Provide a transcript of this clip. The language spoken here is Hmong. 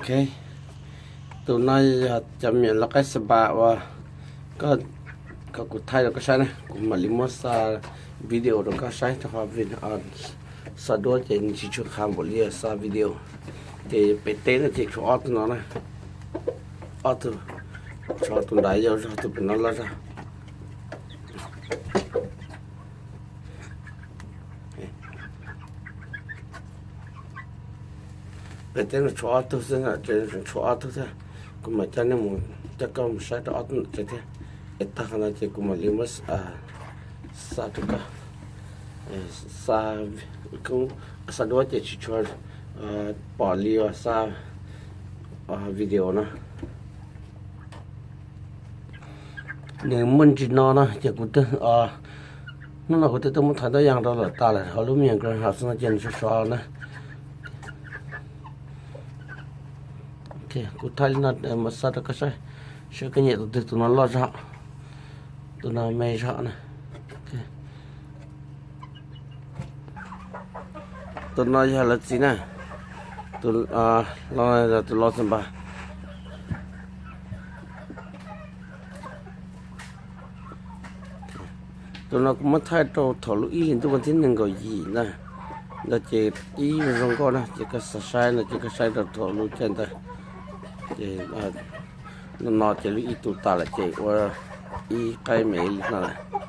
Ok, tus no yog cov me nyuam lau qaib xab npas uas koj, kom kuv thaij rau koj saib na, kuv mam li muab xa video rau koj saib rau qhov xa duab ces nws tsis tshua qha npaum li xa video. Ces pem teb no ces tshuav ob tug no na, ob tug, tshuav tus nrad yau zog, tus pem no loj zog. Pem teb no tshuav ob tug xwb, tshuav ob tug thiab. Kuv mam coj nej mus, coj koj mus saib rau ob tug ntawm tsev thiab. Es tag qhov no ces kuv mam li muab xa rau koj, xa, xa duab ces tsis tshua pom li uas xa video no. Nws muaj ntsis no no ces kuv, hnub no kuv twb tuaj muab thaiv ntaub yaj rau lawm tas lawm, ho lub me nyuam greenhouse no ces nws sov sov na. Kuv thaij li no mas xa rau koj saib, saib koj nyiam tus twg, tus no loj zog, tus no me zog na. Tus no yog lawv txiv na, tus, tus lau xab npas. Tus no kuv muab thaij rau thaum lub ib hlis ntuj vas thib nees nkaum yim ntag, ntawd ces ib zoo nkauj na, ces koj xav saib no ces koj saib rau thaum lub caij ntawd. Ces no ces lub ib tu tas lawm ces ua ib qaib me li no lawm.